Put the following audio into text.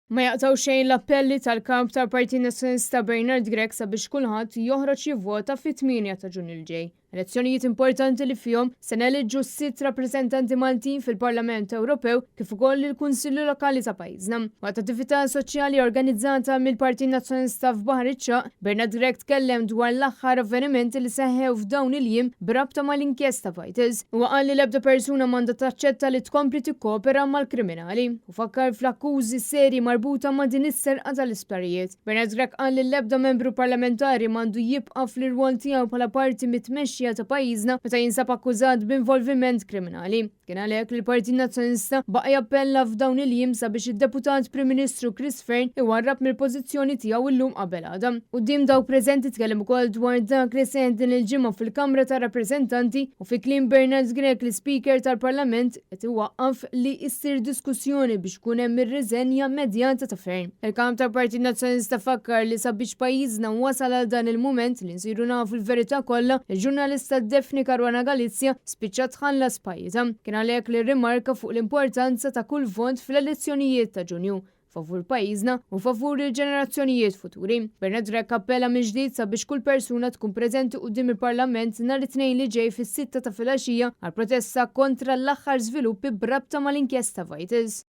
Ma jaqtgħu xejn l-appelli tal-Kap tal-Partit Nazzjonalista Bernard Grech sabiex kulħadd joħroġ jivvota fit-8 ta' Ġunju li ġej. Elezzjonijiet importanti li fihom se neliġġu sitt rappreżentanti Maltin fil-Parlament Ewropew kif ukoll il-Kunsilli Lokali ta' pajjiżna. Waqt attività soċjali organizzata mill-Partit Nazzjonalista f'Baħar iċ-Ċagħaq, Bernard Grech tkellem dwar l-aħħar avvenimenti li seħħew f'dawn il-jiem b'rabta mal-inkjesta Vitals. Huwa qal li l-ebda persuna m'għandha taċċetta li tkompli tikkopera mal-kriminali u fakkar fl-akkużi serji marbuta ma' din is-serqa tal-isptarijiet. Bernard Grech qal li l-ebda membru parlamentari m'għandu jibqa' fl-irwol tiegħu bħala parti mit-tmexxija ta' pajjiżna meta jinsab akkużat b'involviment kriminali. Kien għalhekk li l-Partit Nazzjonalista baqa' jappella f'dawn il-jiem sabiex id-Deputat Prim Ministru Chris Fearne iwarrab mill-pożizzjoni tiegħu illum qabel għada. Quddiem dawk preżenti tkellem ukoll dwar dak li seħħ din il-ġimgħa fil-Kamra tar-Rappreżentanti u fi kliem Bernard Grech l-Ispeaker tal-Parlament qed iwaqqaf li issir diskussjoni biex ikun hemm ir-riżenja immedjata ta' Fearne. Il-Kap tal-Partit Nazzjonalista fakkar li sabiex pajjiżna wasal għal dan il-mument li nsiru nafu l-verità kollha, il-ġurnalista Daphne Caruana Galizia spiċċat tħallas b'ħajjitha. Kien għalhekk li rrimarka fuq l-importanza ta' kull vot fl-elezzjonijiet ta' Ġunju, favur pajjiżna u favur il-ġenerazzjonijiet futuri. Bernard Grech appella mill-ġdid sabiex kull persuna tkun preżenti quddiem il-Parlament nhar it-Tnejn li ġej fis-sitta ta' filgħaxija għal protesta kontra l-aħħar żviluppi b'rabta mal-inkjesta Vitals.